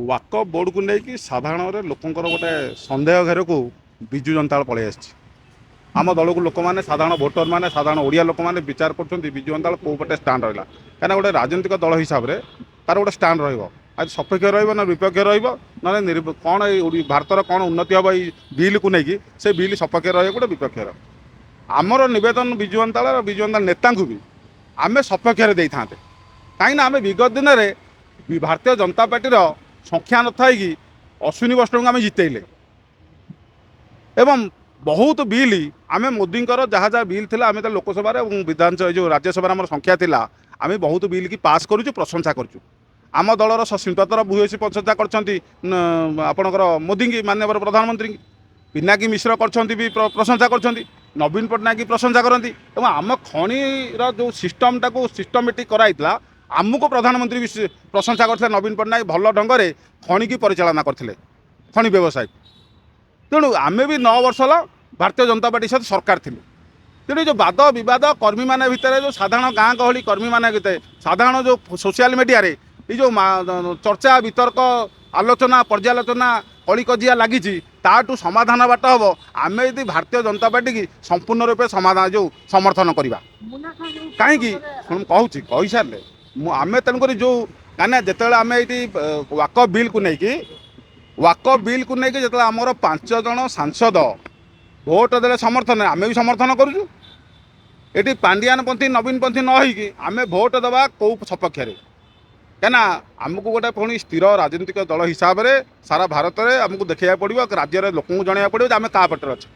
ୱାକଫ ବୋର୍ଡ଼କୁ ନେଇକି ସାଧାରଣରେ ଲୋକଙ୍କର ଗୋଟେ ସନ୍ଦେହ ଘେରକୁ ବିଜୁ ଜନତା ଦଳ ପଳେଇ ଆସିଛି। ଆମ ଦଳକୁ ଲୋକମାନେ, ସାଧାରଣ ଭୋଟରମାନେ, ସାଧାରଣ ଓଡ଼ିଆ ଲୋକମାନେ ବିଚାର କରୁଛନ୍ତି ବିଜୁ ଜନତା ଦଳ କେଉଁ ପଟେ ଷ୍ଟାଣ୍ଡ ରହିଲା। କାହିଁକିନା ଗୋଟେ ରାଜନୈତିକ ଦଳ ହିସାବରେ ତାର ଗୋଟେ ଷ୍ଟାଣ୍ଡ ରହିବ। ଆଜି ସପକ୍ଷ ରହିବ ନା ବିପକ୍ଷ ରହିବ, ନହେଲେ କ'ଣ ଏଇ ଭାରତର କ'ଣ ଉନ୍ନତି ହେବ ଏଇ ବିଲ୍କୁ ନେଇକି, ସେ ବିଲ୍ ସପକ୍ଷ ରହିବ ଗୋଟେ ବିପକ୍ଷ ରହିବ। ଆମର ନିବେଦନ ବିଜୁ ଜନତା ଦଳ, ବିଜୁ ଜନତା ନେତାଙ୍କୁ ବି ଆମେ ସପକ୍ଷରେ ଦେଇଥାନ୍ତେ। କାହିଁକିନା ଆମେ ବିଗତ ଦିନରେ ଭାରତୀୟ ଜନତା ପାର୍ଟିର ସଂଖ୍ୟା ନଥାଇକି ଅଶ୍ୱିନୀ ବୈଷ୍ଣବଙ୍କୁ ଆମେ ଜିତେଇଲେ ଏବଂ ବହୁତ ବିଲ୍ ଆମେ ମୋଦିଙ୍କର ଯାହା ଯାହା ବିଲ୍ ଥିଲା, ଆମେ ତ ଲୋକସଭାରେ ଏବଂ ବିଧାନସଭା ଯେଉଁ ରାଜ୍ୟସଭାରେ ଆମର ସଂଖ୍ୟା ଥିଲା, ଆମେ ବହୁତ ବିଲ୍ କି ପାସ୍ କରୁଛୁ, ପ୍ରଶଂସା କରୁଛୁ। ଆମ ଦଳର ସସ୍ମିତା ପାତ୍ର ଭୂୟସୀ ପ୍ରଶଂସା କରିଛନ୍ତି ଆପଣଙ୍କର ମୋଦିଙ୍କି, ମାନ୍ୟବର ପ୍ରଧାନମନ୍ତ୍ରୀଙ୍କୁ। ପିନାକୀ ମିଶ୍ର କରିଛନ୍ତି ବି ପ୍ରଶଂସା କରିଛନ୍ତି, ନବୀନ ପଟ୍ଟନାୟକ ବି ପ୍ରଶଂସା କରନ୍ତି। ଏବଂ ଆମ ଖଣିର ଯେଉଁ ସିଷ୍ଟମଟାକୁ ସିଷ୍ଟମେଟିକ୍ କରାଯାଇଥିଲା, ଆମକୁ ପ୍ରଧାନମନ୍ତ୍ରୀ ବି ପ୍ରଶଂସା କରିଥିଲେ। ନବୀନ ପଟ୍ଟନାୟକ ଭଲ ଢଙ୍ଗରେ ଖଣିକି ପରିଚାଳନା କରିଥିଲେ, ଖଣି ବ୍ୟବସାୟକୁ। ତେଣୁ ଆମେ ବି 9 ବର୍ଷ ହେଲା ଭାରତୀୟ ଜନତା ପାର୍ଟି ସହିତ ସରକାର ଥିଲୁ। ତେଣୁ ଏ ଯେଉଁ ବାଦ ବିବାଦ କର୍ମୀମାନେ ଭିତରେ, ଯେଉଁ ସାଧାରଣ ଗାଁ ଗହଳି କର୍ମୀମାନେ ଭିତରେ, ସାଧାରଣ ଯେଉଁ ସୋସିଆଲ ମିଡ଼ିଆରେ ଏଇ ଯେଉଁ ଚର୍ଚ୍ଚା, ବିତର୍କ, ଆଲୋଚନା, ପର୍ଯ୍ୟାଲୋଚନା, କଳିକଜିଆ ଲାଗିଛି, ତାଠୁ ସମାଧାନ ବାଟ ହେବ ଆମେ ଯଦି ଭାରତୀୟ ଜନତା ପାର୍ଟିକି ସମ୍ପୂର୍ଣ୍ଣ ରୂପେ ସମାଧାନ ଯେଉଁ ସମର୍ଥନ କରିବା। କାହିଁକି ଶୁଣ, ମୁଁ କହୁଛି, କହିସାରିଲେ ମୁଁ ଆମେ ତେଣୁକରି ଯେଉଁ, କାହିଁକିନା ଯେତେବେଳେ ଆମେ ଏଇଠି ୱାକଫ ବିଲ୍କୁ ନେଇକି, ୱାକଫ ବିଲ୍କୁ ନେଇକି ଯେତେବେଳେ ଆମର 5 ଜଣ ସାଂସଦ ଭୋଟ ଦେଲେ ସମର୍ଥନ, ଆମେ ବି ସମର୍ଥନ କରୁଛୁ। ଏଠି ପାଣ୍ଡିଆନ ପନ୍ଥୀ, ନବୀନ ପନ୍ଥୀ ନ ହେଇକି ଆମେ ଭୋଟ ଦେବା କେଉଁ ସପକ୍ଷରେ? କାହିଁକିନା ଆମକୁ ଗୋଟେ ପୁଣି ସ୍ଥିର ରାଜନୈତିକ ଦଳ ହିସାବରେ ସାରା ଭାରତରେ ଆମକୁ ଦେଖାଇବାକୁ ପଡ଼ିବ, ରାଜ୍ୟରେ ଲୋକଙ୍କୁ ଜଣାଇବାକୁ ପଡ଼ିବ ଯେ ଆମେ କାହା ପଟରେ ଅଛେ।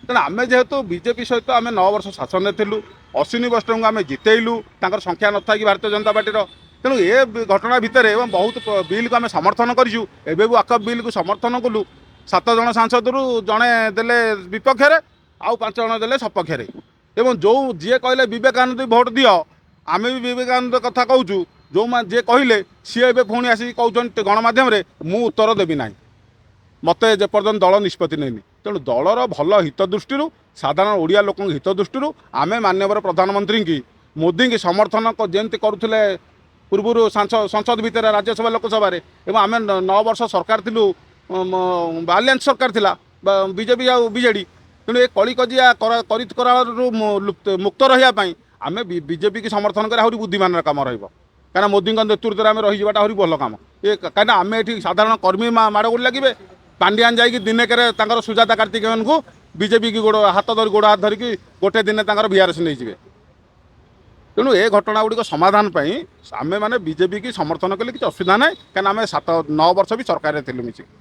ତେଣୁ ଆମେ ଯେହେତୁ ବିଜେପି ସହିତ ଆମେ 9 ବର୍ଷ ଶାସନରେ ଥିଲୁ, ଅଶ୍ୱିନୀ ବୈଷ୍ଣବଙ୍କୁ ଆମେ ଜିତେଇଲୁ ତାଙ୍କର ସଂଖ୍ୟା ନଥାଇକି ଭାରତୀୟ ଜନତା ପାର୍ଟିର। ତେଣୁ ଏ ଘଟଣା ଭିତରେ ଏବଂ ବହୁତ ବିଲ୍କୁ ଆମେ ସମର୍ଥନ କରିଛୁ। ଏବେ ବି ୱାକଫ ବିଲ୍କୁ ସମର୍ଥନ କଲୁ। 7 ଜଣ ସାଂସଦରୁ ଜଣେ ଦେଲେ ବିପକ୍ଷରେ, ଆଉ 5 ଜଣ ଦେଲେ ସପକ୍ଷରେ। ଏବଂ ଯେଉଁ ଯିଏ କହିଲେ ବିବେକାନନ୍ଦ ଭୋଟ ଦିଅ, ଆମେ ବି ବିବେକାନନ୍ଦ କଥା କହୁଛୁ। ଯେଉଁମାନେ ଯିଏ କହିଲେ ସିଏ ଏବେ ପୁଣି ଆସିକି କହୁଛନ୍ତି ଗଣମାଧ୍ୟମରେ, ମୁଁ ଉତ୍ତର ଦେବି ନାହିଁ, ମୋତେ ଯେପର୍ଯ୍ୟନ୍ତ ଦଳ ନିଷ୍ପତ୍ତି ନେଇନି। ତେଣୁ ଦଳର ଭଲ ହିତ ଦୃଷ୍ଟିରୁ, ସାଧାରଣ ଓଡ଼ିଆ ଲୋକଙ୍କ ହିତ ଦୃଷ୍ଟିରୁ ଆମେ ମାନ୍ୟବର ପ୍ରଧାନମନ୍ତ୍ରୀଙ୍କି, ମୋଦିଙ୍କି ସମର୍ଥନ ଯେମିତି କରୁଥିଲେ ପୂର୍ବରୁ ସଂସଦ ଭିତରେ, ରାଜ୍ୟସଭା, ଲୋକସଭାରେ, ଏବଂ ଆମେ 9 ବର୍ଷ ସରକାର ଥିଲୁ, ଆଲିଆନ୍ସ ସରକାର ଥିଲା ବିଜେପି ଆଉ ବିଜେଡ଼ି। ତେଣୁ ଏ କଳିକଜିଆ କରାଳରୁ ମୁକ୍ତ ରହିବା ପାଇଁ ଆମେ ବିଜେପିକି ସମର୍ଥନ କରି ଆହୁରି ବୁଦ୍ଧିମାନର କାମ ରହିବ। କାହିଁକିନା ମୋଦିଙ୍କ ନେତୃତ୍ୱରେ ଆମେ ରହିଯିବାଟା ଆହୁରି ଭଲ କାମ ଏ। କାହିଁକିନା ଆମେ ଏଠି ସାଧାରଣ କର୍ମୀ ମାଡ଼ଗୋଳ ଲାଗିବେ, ପାଣ୍ଡିଆନ ଯାଇକି ଦିନେକରେ ତାଙ୍କର ସୁଜାତା କାର୍ତ୍ତିକେୟନକୁ ବିଜେପିକି ଗୋଡ଼ ହାତ ଧରି, ଗୋଡ଼ ହାତ ଧରିକି ଗୋଟେ ଦିନେ ତାଙ୍କର ଭିଆରଏସ୍ ନେଇଯିବେ। ତେଣୁ ଏ ଘଟଣା ଗୁଡ଼ିକ ସମାଧାନ ପାଇଁ ଆମେମାନେ ବିଜେପିକି ସମର୍ଥନ କଲେ କିଛି ଅସୁବିଧା ନାହିଁ। କାହିଁକିନା ଆମେ 7-9 ବର୍ଷ ବି ସରକାରରେ ଥିଲୁ ମିଶିକି।